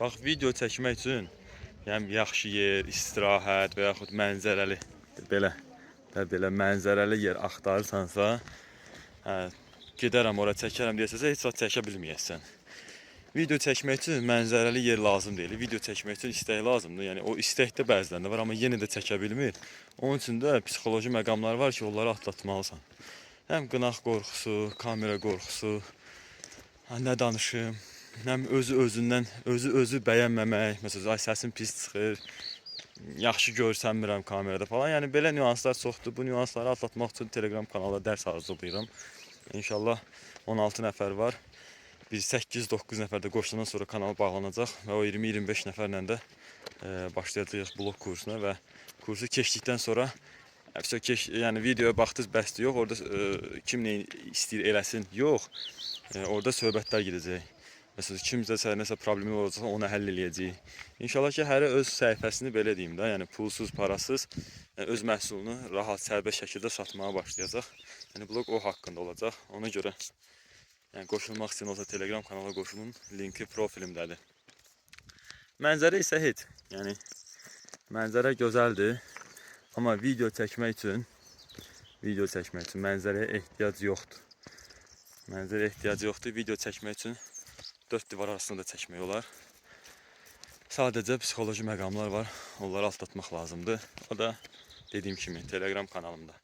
Bax, video çəkmək üçün, yəni yaxşı yer, istirahət və yaxud mənzərəli belə və belə mənzərəli yer axtarırsansa, hə, gedərəm ora çəkərəm deyəsənsə, heç vaxt çəkə bilməyəsən. Video çəkmək üçün mənzərəli yer lazım deyil. Video çəkmək üçün istək lazımdır. Yəni o istək də bəzilərində var, amma yenə də çəkə bilmir. Onun üçün də psixoloji məqamlar var ki, onları atlatmalısan. Həm qınaq qorxusu, kamera qorxusu, ha, nə danışım, həm özü özündən, özü özü bəyənməmək, məsələn, ay səsim pis çıxır, yaxşı görsənmirəm kamerada falan. Yəni belə nüanslar çoxdur. Bu nüansları atlatmaq üçün Telegram kanalda dərs hazırlayıram. İnşallah 16 nəfər var. Bir 8-9 nəfər də qoşulandan sonra kanal bağlanacaq və o 20-25 nəfərlə də başlayacağıq blog kursuna və kursu keçdikdən sonra vəsə keç, yəni videoya baxdınız, bəsdir, yox, orada kim nə istəyir eləsin, yox. Orada söhbətlər gedəcək. Məsələn, kimsə nəsə problemi olacaq, onu həll eləyəcəyik. İnşallah ki, hərə öz səhifəsini, belə deyim də, yəni pulsuz, parasız, yəni öz məhsulunu rahat, sərbəst şəkildə satmağa başlayacaq. Yəni blog o haqqında olacaq. Ona görə yəni qoşulmaq istəyən olsa Telegram kanala qoşulun. Linki profilimdədir. Mənzərə isə heç. Yəni mənzərə gözəldir. Amma video çəkmək üçün mənzərəyə ehtiyac yoxdur. Mənzərəyə ehtiyac yoxdur. Video çəkmək üçün dörd divar arasında da çəkmək olar. Sadəcə psixoloji məqamlar var. Onları atlatmaq lazımdır. O da dediyim kimi Telegram kanalımda.